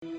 ብጓል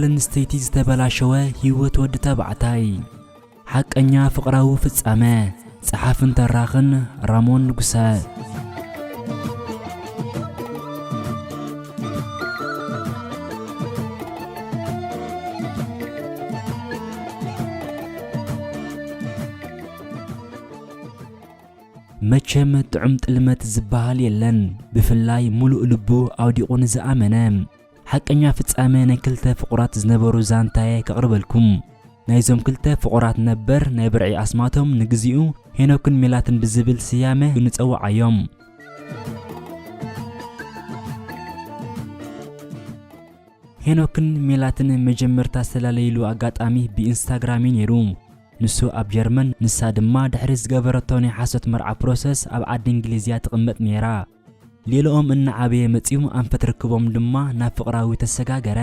ኣንስተይቲ ዝተበላሸወ ህይወት ወዲ ተባዕታይ። ሓቀኛ ፍቕራዊ ፍጻመ። ጸሓፍን ተራኽን ራሞን ንጉሰ። መቸም ጥዑም ጥልመት ዝበሃል የለን፣ ብፍላይ ሙሉእ ልቡ ኣውዲቑ ንዝኣመነ። ሓቀኛ ፍጻመ ናይ ክልተ ፍቑራት ዝነበሩ ዛንታየ ከቕርበልኩም። ናይዞም ክልተ ፍቑራት ነበር ናይ ብርዒ ኣስማቶም ንግዚኡ ሄኖክን ሜላትን ብዝብል ስያመ ንጸውዓዮም። ሄኖክን ሜላትን መጀመርታ ዝተላለይሉ ኣጋጣሚ ብኢንስታግራም እዩ ነይሩ። ንሱ ኣብ ጀርመን፣ ንሳ ድማ ድሕሪ ዝገበረቶ ናይ ሓሶት መርዓ ፕሮሰስ ኣብ ዓዲ እንግሊዝ እያ ትቕመጥ ነይራ። ሌላኦም እናዓበየ መጺኡ ኣንፈት ርክቦም ድማ ናብ ፍቕራዊ ተሰጋገረ።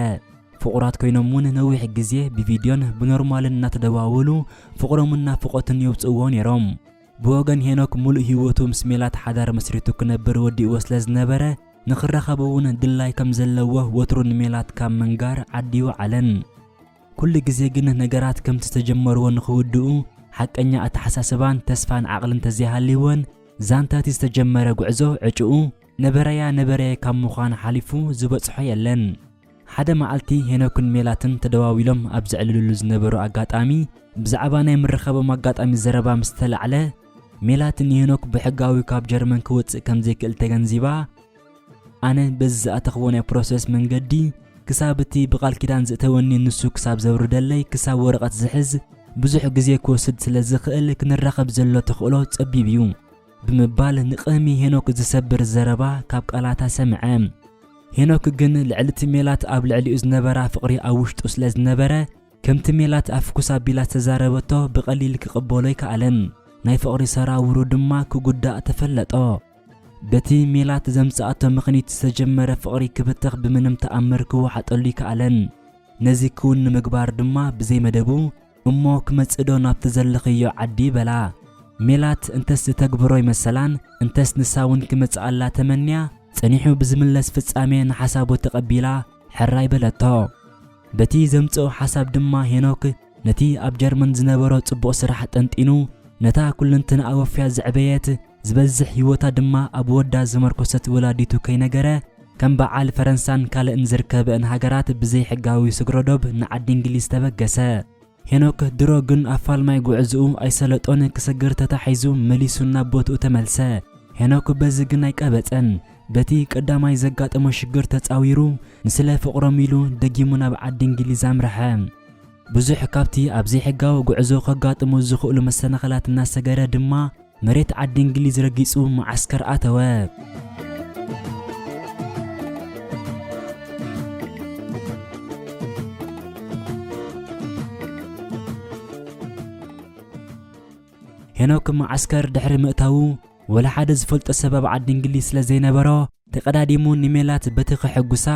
ፍቑራት ኮይኖም እውን ነዊሕ ግዜ ብቪድዮን ብኖርማልን እናተደዋወሉ ፍቕሮምን ናፍቖትን የውጽእዎ ነይሮም። ብወገን ሄኖክ፣ ሙሉእ ህይወቱ ምስ ሜላት ሓዳር መስሪቱ ክነብር ወዲእዎ ስለ ዝነበረ፣ ንኽራኸቡ እውን ድላይ ከም ዘለዎ ወትሩ ንሜላት ካብ ምንጋር ዓዲ ይውዓለን። ኩሉ ግዜ ግን ነገራት ከምቲ ዝተጀመርዎ ንኽውድኡ ሓቀኛ ኣተሓሳስባን ተስፋን ዓቕልን ተዘይሃልይወን፣ ዛንታ እቲ ዝተጀመረ ጉዕዞ ዕጭኡ ነበረያ ነበረየ ካብ ምዃን ሓሊፉ ዝበጽሖ የለን። ሓደ መዓልቲ ሄኖክን ሜላትን ተደዋዊሎም ኣብ ዘዕልልሉ ዝነበሩ ኣጋጣሚ፣ ብዛዕባ ናይ ምርኻቦም ኣጋጣሚ ዘረባ ምስ ተላዕለ፣ ሜላት ንሄኖክ ብሕጋዊ ካብ ጀርመን ክወጽእ ከም ዘይክእል ተገንዚባ፣ ኣነ በዚ ዝኣተኽዎ ናይ ፕሮሰስ መንገዲ፣ ክሳብ እቲ ብቓል ኪዳን ዝእተወኒ ንሱ ክሳብ ዘውርደለይ፣ ክሳብ ወረቐት ዝሕዝ ብዙሕ ግዜ ክወስድ ስለ ዝኽእል፣ ክንራኸብ ዘሎ ተኽእሎ ጸቢብ እዩ ብምባል ንቕህሚ ሄኖክ ዝሰብር ዘረባ ካብ ቃላታ ሰምዐ። ሄኖክ ግን ልዕሊ እቲ ሜላት ኣብ ልዕሊኡ ዝነበራ ፍቕሪ ኣብ ውሽጡ ስለ ዝነበረ፣ ከምቲ ሜላት ኣፍኩስ ኣቢላ ዝተዛረበቶ ብቐሊል ክቕበሎ ኣይከኣለን። ናይ ፍቕሪ ሰራውሩ ድማ ክጉዳእ ተፈለጦ። በቲ ሜላት ዘምጽኣቶ ምኽኒት ዝተጀመረ ፍቕሪ ክብተኽ ብምንም ተኣምር ክወሓጠሉ ኣይከኣለን። ነዚ ክውን ንምግባር ድማ ብዘይ መደቡ፣ "እሞ ክመጽእ ዶ ናብቲ ዘለኽዮ ዓዲ?" በላ። ሜላት እንተስ ዝተግብሮ ይመሰላን፣ እንተስ ንሳ እውን ክመጽኣላ ተመንያ፣ ጸኒሑ ብዝምለስ ፍጻሜ ንሓሳቡ ተቐቢላ፣ ሕራይ በለቶ። በቲ ዘምጽኦ ሓሳብ ድማ ሄኖክ ነቲ ኣብ ጀርመን ዝነበሮ ጽቡቕ ስራሕ ጠንጢኑ፣ ነታ ኩለንትንኣ ወፍያ ዘዕበየት፣ ዝበዝሕ ህይወታ ድማ ኣብ ወዳ ዘመርኮሰት ወላዲቱ ከይነገረ፣ ከም በዓል ፈረንሳን ካልእን ዝርከበእን ሃገራት ብዘይሕጋዊ ስግረዶብ ንዓዲ እንግሊዝ ተበገሰ። ሄኖክ ድሮ ግን ኣብ ፋልማይ ጉዕዝኡ ኣይሰለጦን ክሰግር ተታሒዙ መሊሱ ናብ ቦትኡ ተመልሰ። ሄኖክ በዚ ግን ኣይቀበጸን። በቲ ቀዳማይ ዘጋጠሞ ሽግር ተጻዊሩ፣ ንስለ ፍቕሮም ኢሉ ደጊሙ ናብ ዓዲ እንግሊዝ ኣምርሐ። ብዙሕ ካብቲ ኣብ ዘይሕጋዊ ጉዕዞ ከጋጥሙ ዝኽእሉ መሰናኽላት እናሰገረ ድማ፣ መሬት ዓዲ እንግሊዝ ረጊጹ መዓስከር ኣተወ። ሄኖክ መዓስከር ድሕሪ ምእታዉ፣ ወላ ሓደ ዝፈልጦ ሰብ ኣብ ዓዲ እንግሊዝ ስለ ዘይነበሮ፣ ተቐዳዲሙ ንሜላት በቲ ከሐጉሳ፣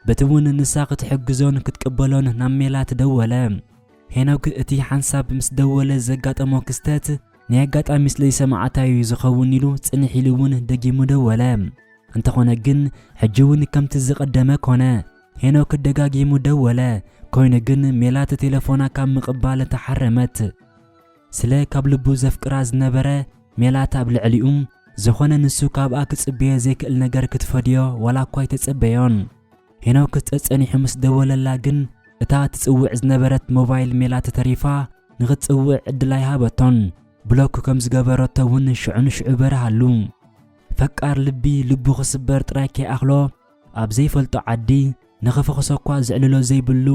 በቲ እውን ንሳ ክትሕግዞን ክትቅበሎን ናብ ሜላት ደወለ። ሄኖክ እቲ ሓንሳብ ምስ ደወለ ዘጋጠሞ ክስተት ናይ ኣጋጣሚ ስለ ዝሰማዓታ'ዩ ዝኸውን ኢሉ ጽንሕ ኢሉ እውን ደጊሙ ደወለ። እንተኾነ ግን፣ ሕጂ እውን ከምቲ ዝቐደመ ኮነ። ሄኖክ ደጋጊሙ ደወለ። ኮይኑ ግን፣ ሜላት ቴሌፎና ካብ ምቕባል ተሓረመት። ስለ ካብ ልቡ ዘፍቅራ ዝነበረ ሜላት ኣብ ልዕሊኡ፣ ዝኾነ ንሱ ካብኣ ክጽበዮ ዘይክእል ነገር ክትፈድዮ ዋላ እኳ ኣይተጸበዮን። ሄኖክ ጸጸኒሑ ምስ ደወለላ ግን፣ እታ ትጽውዕ ዝነበረት ሞባይል ሜላት ተሪፋ፣ ንኽትጽውዕ ዕድል ኣይሃበቶን። ብሎክ ከም ዝገበረቶ እውን ሽዑ ንሽዑ በርሃሉ። ፈቃር ልቢ ልቡ ክስበር ጥራይ ከይኣኽሎ፣ ኣብ ዘይፈልጦ ዓዲ፣ ንኽፈኽሶ እኳ ዘዕልሎ ዘይብሉ፣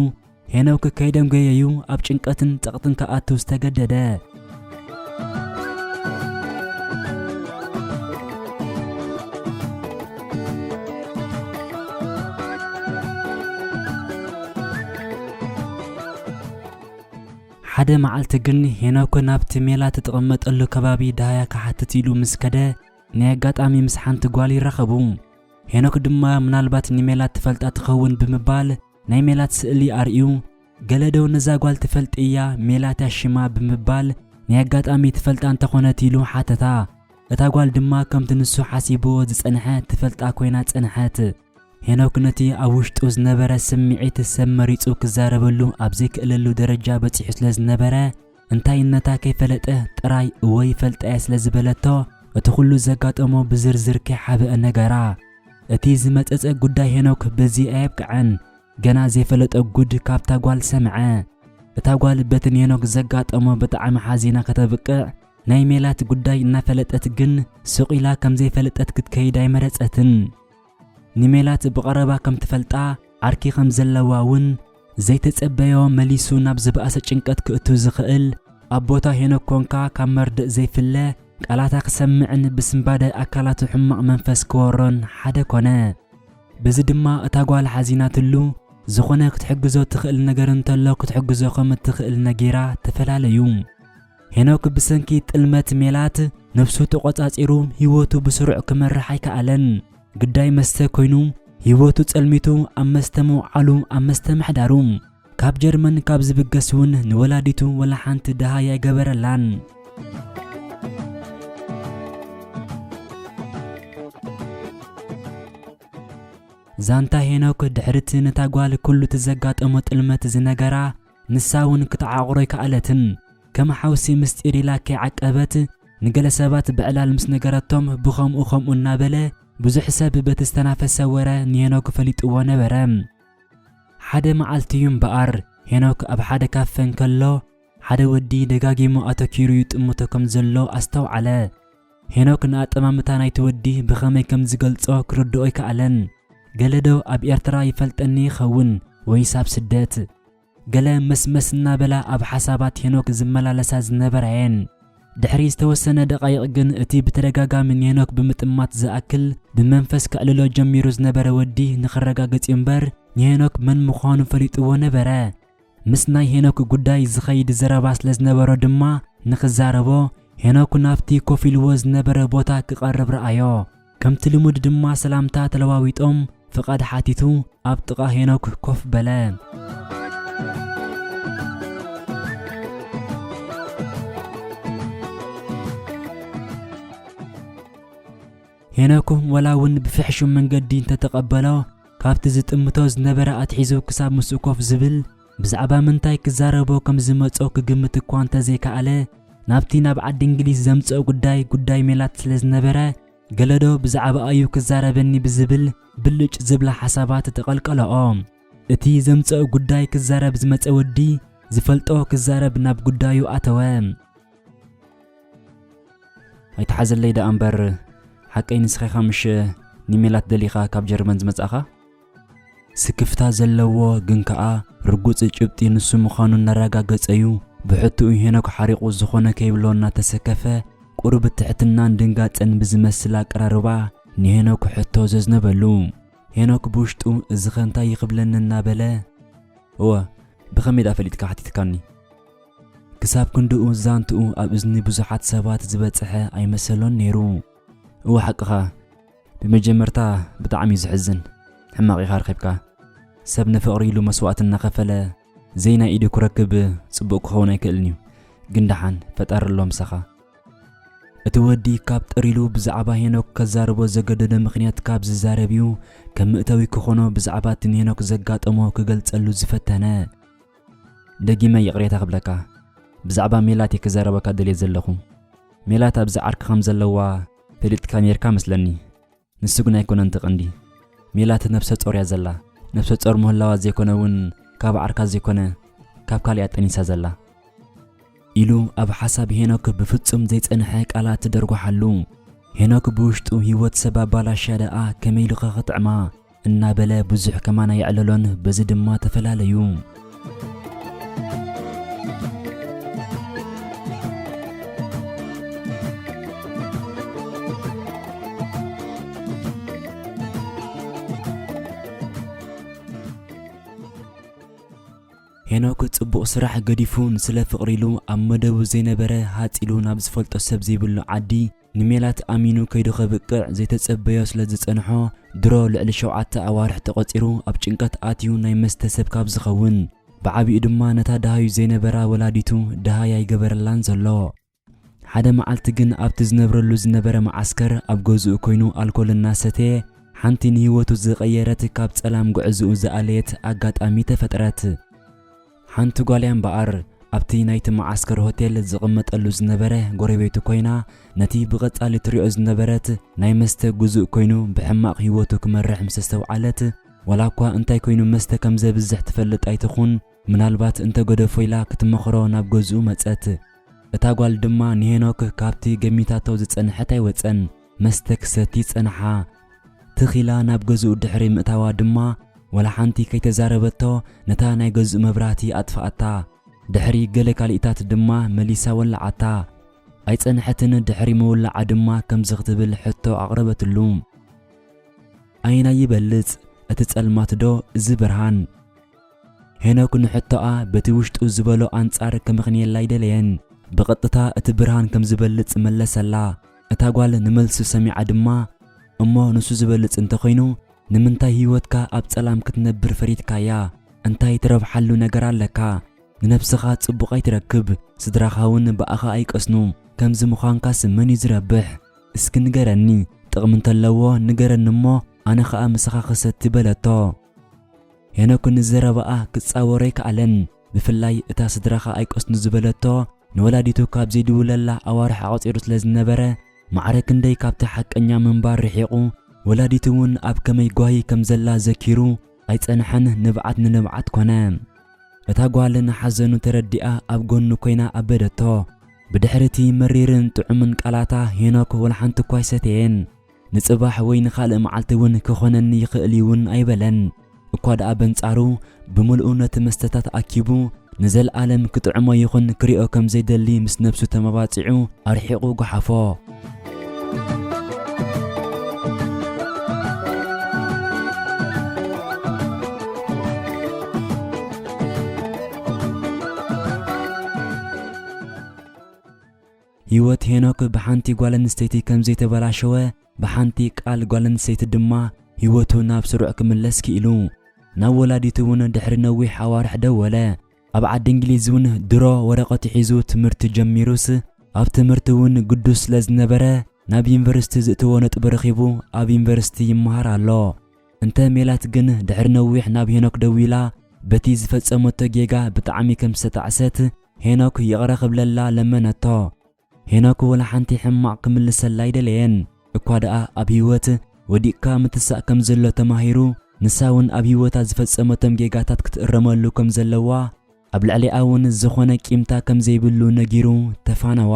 ሄኖክ ከይደንጎየዩ ኣብ ጭንቀትን ጸቕጥን ክኣቱ ዝተገደደ። ሓደ መዓልቲ ግን ሄኖክ ናብቲ ሜላት ትቕመጠሉ ከባቢ ደሃያ ክሓትት ኢሉ ምስ ከደ፣ ናይ ኣጋጣሚ ምስ ሓንቲ ጓል ይራኸቡ። ሄኖክ ድማ ምናልባት ንሜላት ትፈልጣ ትኸውን ብምባል ናይ ሜላት ስእሊ ኣርእዩ፣ ገለ ዶ ነዛ ጓል ትፈልጥያ፣ ሜላት እያ ሽማ ብምባል ናይ ኣጋጣሚ ትፈልጣ እንተኾነት ኢሉ ሓተታ። እታ ጓል ድማ ከምቲ ንሱ ሓሲብዎ ዝጸንሐ ትፈልጣ ኮይና ጸንሐት። ሄኖክ ነቲ ኣብ ውሽጡ ዝነበረ ስምዒት ሰብ መሪጹ ክዛረበሉ ኣብ ዘይክእለሉ ደረጃ በጺሑ ስለ ዝነበረ፣ እንታይ ነታ ከይፈለጠ ጥራይ እወ ይፈልጣ እየ ስለ ዝበለቶ፣ እቲ ኩሉ ዘጋጠሞ ብዝርዝር ከይሓብአ ነገራ። እቲ ዝመጸጸ ጉዳይ ሄኖክ በዚ ኣየብቅዐን። ገና ዘይፈለጦ ጉድ ካብታ ጓል ሰምዐ። እታ ጓል በቲ ንሄኖክ ዘጋጠሞ ብጣዕሚ ሓዚና ከተብቅዕ፣ ናይ ሜላት ጉዳይ እናፈለጠት ግን ሱቕ ኢላ ከም ዘይፈለጠት ክትከይድ ኣይመረጸትን። ንሜላት ብቐረባ ከም ትፈልጣ፣ ዓርኪ ከም ዘለዋ እውን ዘይተጸበዮ መሊሱ ናብ ዝበኣሰ ጭንቀት ክእቱ ዝኽእል፣ ኣብ ቦታ ሄኖክ ኮንካ ካብ መርድእ ዘይፍለ ቃላታ ክሰምዕን ብስንባደ ኣካላቱ ሕማቕ መንፈስ ክወሮን ሓደ ኮነ። በዚ ድማ እታ ጓል ሓዚናትሉ፣ ዝኾነ ክትሕግዞ ትኽእል ነገር እንተሎ ክትሕግዞ ከም እትኽእል ነጊራ ተፈላለዩ። ሄኖክ ብሰንኪ ጥልመት ሜላት ነብሱ ተቖጻጺሩ ህይወቱ ብስሩዕ ክመርሕ ኣይከኣለን። ግዳይ መስተ ኮይኑ ህይወቱ ጸልሚቱ ኣብ መስተ ምውዓሉ ኣብ መስተ ምሕዳሩ ካብ ጀርመን ካብ ዝብገስ እውን ንወላዲቱ ወላ ሓንቲ ደሃይ ኣይገበረላን። ዛንታ ሄኖክ ድሕሪቲ ነታ ጓል ኩሉ እቲ ዘጋጠሞ ጥልመት ዝነገራ፣ ንሳ እውን ክትዓቑሮ ኣይከኣለትን። ከም ሓውሲ ምስጢር ኢላ ከይዓቀበት፣ ንገለ ሰባት ብዕላል ምስ ነገረቶም ብኸምኡ ከምኡ እናበለ ብዙሕ ሰብ በቲ ዝተናፈሰ ወረ ንሄኖክ ፈሊጥዎ ነበረ። ሓደ መዓልቲ እዩ እምበኣር፣ ሄኖክ ኣብ ሓደ ካፈ እንከሎ፣ ሓደ ወዲ ደጋጊሙ ኣተኪሩ ይጥምቶ ከም ዘሎ ኣስተውዓለ። ሄኖክ ንኣጠማምታ ናይቲ ወዲ ብኸመይ ከም ዝገልጾ ክርድኦ ኣይከኣለን። ገለ ዶ ኣብ ኤርትራ ይፈልጠኒ ይኸውን ወይስ ኣብ ስደት? ገለ መስመስ እናበላ ኣብ ሓሳባት ሄኖክ ዝመላለሳ ዝነበራ እየን። ድሕሪ ዝተወሰነ ደቓይቕ ግን እቲ ብተደጋጋሚ ንሄኖክ ብምጥማት ዝኣክል ብመንፈስ ከዕልሎ ጀሚሩ ዝነበረ ወዲ ንኽረጋገጽ እዩ እምበር ንሄኖክ መን ምዃኑ ፈሊጥዎ ነበረ። ምስ ናይ ሄኖክ ጉዳይ ዝኸይድ ዘረባ ስለ ዝነበሮ ድማ ንኽዛረቦ ሄኖክ ናብቲ ኮፍ ኢልዎ ዝነበረ ቦታ ክቐርብ ረኣዮ። ከምቲ ልሙድ ድማ ሰላምታ ተለዋዊጦም ፍቓድ ሓቲቱ ኣብ ጥቓ ሄኖክ ኮፍ በለ። ሄኖክ ወላ እውን ብፍሕሹ መንገዲ እንተተቐበሎ፣ ካብቲ ዝጥምቶ ዝነበረ ኣትሒዙ ክሳብ ምስኡ ኮፍ ዝብል፣ ብዛዕባ ምንታይ ክዛረቦ ከም ዝመጾ ክግምት እኳ እንተዘይከኣለ፣ ናብቲ ናብ ዓዲ እንግሊዝ ዘምጽኦ ጉዳይ፣ ጉዳይ ሜላት ስለ ዝነበረ፣ ገለዶ ብዛዕባኣ እዩ ክዛረበኒ ብዝብል ብልጭ ዝብላ ሓሳባት ተቐልቀለኦ። እቲ ዘምጽኦ ጉዳይ ክዛረብ ዝመጸ ወዲ፣ ዝፈልጦ ክዛረብ ናብ ጉዳዩ ኣተወ። ኣይትሓዘለይ ደኣ እምበር፣ ሓቀይ ንስኻ ኢኻ ምሽ ንሜላት ደሊኻ ካብ ጀርመን ዝመጻእኻ? ስክፍታ ዘለዎ ግን ከኣ ርጉጽ ጭብጢ ንሱ ምዃኑ እናረጋገጸ እዩ። ብሕቶኡ ሄኖክ ሓሪቑ ዝኾነ ከይብሎ እናተሰከፈ፣ ቁሩብ ትሕትናን ድንጋጸን ብዝመስል ኣቀራርባ ንሄኖክ ሕቶ ዘዝነበሉ። ሄኖክ ብውሽጡ፣ "እዚኸ እንታይ ይኽብለኒ?" እናበለ፣ "እወ፣ ብኸመይ ደኣ ፈሊጥካ?" ሓቲትካኒ። ክሳብ ክንድኡ ዛንትኡ ኣብ እዝኒ ብዙሓት ሰባት ዝበጽሐ ኣይመሰሎን ነይሩ። እወ ሓቅኻ፣ ብመጀመርታ ብጣዕሚ እዩ ዘሕዝን። ሕማቕ ኢኻ ረኺብካ። ሰብ ንፍቕሪ ኢሉ መስዋእቲ እናኸፈለ ዘይናይ ኢዱ ክረክብ ጽቡቕ ክኸውን ኣይክእልን እዩ። ግን ደሓን ፈጣሪ ኣሎ ምሳኻ። እቲ ወዲ ካብ ጠሪሉ ብዛዕባ ሄኖክ ከዛርቦ ዘገደዶ ምኽንያት ካብ ዝዛረብ እዩ፣ ከም መእተዊ ክኾኖ ብዛዕባ እቲ ንሄኖክ ዘጋጠሞ ክገልጸሉ ዝፈተነ። ደጊመ ይቕሬታ ክብለካ፣ ብዛዕባ ሜላት እየ ክዛረበካ ደልየ ዘለኹ። ሜላት ኣብዚ ዓርኪ ከም ዘለዋ ፈሊጥካ ኔርካ መስለኒ። ንሱ ግን ኣይኮነን እቲ ቀንዲ። ሜላት ነብሰ ጾር እያ ዘላ። ነብሰ ጾር ምህላዋ ዘይኮነ እውን ካብ ዓርካ ዘይኮነ ካብ ካልእ እያ ጠኒሳ ዘላ። ኢሉ ኣብ ሓሳብ ሄኖክ ብፍጹም ዘይጸንሐ ቃላት ደርጓሓሉ። ሄኖክ ብውሽጡ ህይወት ሰብ ኣባላሽያ ደኣ ከመይ ኢሉኸ ክጥዕማ? እናበለ ብዙሕ ከማን ኣየዕለሎን፣ በዚ ድማ ተፈላለዩ። ሄኖክ ጽቡቕ ስራሕ ገዲፉ ንስለ ፍቕሪ ኢሉ ኣብ መደቡ ዘይነበረ ሃጽ ኢሉ ናብ ዝፈልጦ ሰብ ዘይብሉ ዓዲ ንሜላት ኣሚኑ ከይዱ ከብቅዕ ዘይተጸበዮ ስለ ዝጸንሖ፣ ድሮ ልዕሊ ሸውዓተ ኣዋርሕ ተቖጺሩ ኣብ ጭንቀት ኣትዩ ናይ መስተ ሰብ ካብ ዝኸውን፣ ብዓቢኡ ድማ ነታ ደሃዩ ዘይነበራ ወላዲቱ ደሃይ ኣይገበረላን ዘሎ። ሓደ መዓልቲ ግን ኣብቲ ዝነብረሉ ዝነበረ መዓስከር ኣብ ገዝኡ ኮይኑ ኣልኮል እናሰተየ፣ ሓንቲ ንህይወቱ ዝቐየረት ካብ ጸላም ጉዕዝኡ ዝኣለየት ኣጋጣሚ ተፈጥረት። ሓንቲ ጓል እያ እምበኣር፣ ኣብቲ ናይቲ መዓስከር ሆቴል ዝቕመጠሉ ዝነበረ ጎረቤቱ ኮይና፣ ነቲ ብቐጻሊ ትሪኦ ዝነበረት ናይ መስተ ግዙእ ኮይኑ ብሕማቕ ህይወቱ ክመርሕ ምስ ኣስተውዓለት፣ ዋላ እኳ እንታይ ኮይኑ መስተ ከም ዘብዝሕ ትፈልጥ ኣይትኹን፣ ምናልባት እንተገደፎ ኢላ ክትመኽሮ ናብ ገዝኡ መጸት። እታ ጓል ድማ ንሄኖክ ካብቲ ገሚታቶ ዝጸንሐት ኣይወጸን፣ መስተ ክሰቲ ጸንሓ። ትኽ ኢላ ናብ ገዝኡ ድሕሪ ምእታዋ ድማ፣ ዋላ ሓንቲ ከይተዛረበቶ፣ ነታ ናይ ገዝኡ መብራህቲ ኣጥፍኣታ። ድሕሪ ገለ ካልኢታት ድማ መሊሳ ወለዓታ። ኣይጸንሐትን፣ ድሕሪ ምውላዓ ድማ ከምዚ ክትብል ሕቶ ኣቕረበትሉ። ኣየናይ ይበልጽ፣ እቲ ጸልማት ዶ፣ እዚ ብርሃን? ሄኖክ ንሕቶኣ በቲ ውሽጡ ዝበሎ ኣንጻር ከመኽንየላ ኣይደለየን። ብቐጥታ እቲ ብርሃን ከም ዝበልጽ መለሰላ። እታ ጓል ንመልሱ ሰሚዓ ድማ፣ እሞ ንሱ ዝበልጽ እንተኾይኑ፣ ንምንታይ ህይወትካ ኣብ ጸላም ክትነብር ፈሪድካያ? እንታይ ትረብሓሉ ነገር ኣለካ? ንነብስኻ ጽቡቕ ኣይትረክብ፣ ስድራኻ እውን ብኣኻ ኣይቀስኑ። ከምዚ ምዃንካስ መን እዩ ዝረብሕ? እስኪ ንገረኒ፣ ጥቕሚ እንተለዎ ንገረኒ እሞ ኣነ ኸኣ ምሳኻ ክሰቲ በለቶ። ሄኖክ ንዘረባኣ ክጻወሮ ኣይከኣለን። ብፍላይ እታ ስድራኻ ኣይቀስኑ ዝበለቶ፣ ንወላዲቱ ካብ ዘይድውለላ ኣዋርሕ ኣቑጺሩ ስለ ዝነበረ፣ ማዕረ ክንደይ ካብቲ ሓቀኛ ምንባር ርሒቑ፣ ወላዲቱ እውን ኣብ ከመይ ጓሂ ከም ዘላ ዘኪሩ ኣይጸንሐን፣ ንብዓት ንንብዓት ኮነ። እታ ጓል ንሓዘኑ ተረዲኣ ኣብ ጎኑ ኮይና ኣበደቶ። ብድሕሪ እቲ መሪርን ጥዑምን ቃላታ ሄኖክ ወላ ሓንቲ እኳ ኣይሰተየን። ንጽባሕ ወይ ንኻልእ መዓልቲ እውን ክኾነኒ ይኽእል እዩ እውን ኣይበለን። እኳ ደኣ በንጻሩ ብምልኡ ነቲ መስተታት ኣኪቡ ንዘለኣለም ክጥዕሞ ይኹን ክሪኦ ከም ዘይደሊ ምስ ነብሱ ተመባጺዑ ኣርሒቑ ጎሓፎ። ህይወት ሄኖክ ብሓንቲ ጓል ኣንስተይቲ ከም ዘይተበላሸወ፣ ብሓንቲ ቃል ጓል ኣንስተይቲ ድማ ህይወቱ ናብ ስሩዕ ክምለስ ክኢሉ። ናብ ወላዲቱ እውን ድሕሪ ነዊሕ ኣዋርሕ ደወለ። ኣብ ዓዲ እንግሊዝ እውን ድሮ ወረቐቱ ሒዙ ትምህርቲ ጀሚሩስ፣ ኣብ ትምህርቲ እውን ግዱስ ስለ ዝነበረ፣ ናብ ዩኒቨርሲቲ ዝእትዎ ነጥቢ ረኺቡ ኣብ ዩኒቨርሲቲ ይመሃር ኣሎ። እንተ ሜላት ግን ድሕሪ ነዊሕ ናብ ሄኖክ ደዊላ፣ በቲ ዝፈጸመቶ ጌጋ ብጣዕሚ ከም ዝተጣዕሰት፣ ሄኖክ ይቕረ ክብለላ ለመነቶ። ሄኖክ ወላ ሓንቲ ሕማቕ ክምልሰላ ኣይደለየን። እኳ ደኣ ኣብ ህይወት ወዲቕካ ምትሳእ ከም ዘሎ ተማሂሩ፣ ንሳ እውን ኣብ ህይወታ ዝፈጸመቶም ጌጋታት ክትእረመሉ ከም ዘለዋ፣ ኣብ ልዕሊኣ እውን ዝኾነ ቂምታ ከም ዘይብሉ ነጊሩ ተፋነዋ።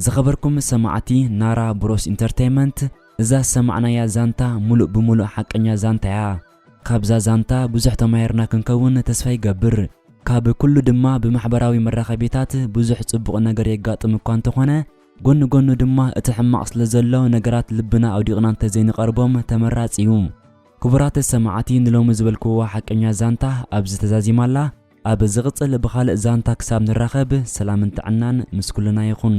ዝኸበርኩም ሰማዕቲ ናራ ብሮስ ኢንተርቴይመንት፣ እዛ ዝሰማዕናያ ዛንታ ሙሉእ ብሙሉእ ሓቀኛ ዛንታ እያ። ካብዛ ዛንታ ብዙሕ ተማሂርና ክንከውን ተስፋ ይገብር። ካብ ኩሉ ድማ ብማሕበራዊ መራኸቢታት ብዙሕ ጽቡቕ ነገር የጋጥም እኳ እንተኾነ፣ ጎኒ ጎኑ ድማ እቲ ሕማቕ ስለ ዘሎ ነገራት ልብና ኣውዲቕና እንተዘይንቐርቦም ተመራጺ እዩ። ክቡራት ሰማዕቲ፣ ንሎሚ ዝበልክዎ ሓቀኛ ዛንታ ኣብዚ ተዛዚማ ኣላ። ኣብ ዝቕጽል ብኻልእ ዛንታ ክሳብ ንራኸብ፣ ሰላምን ጥዕናን ምስ ኩልና ይኹን።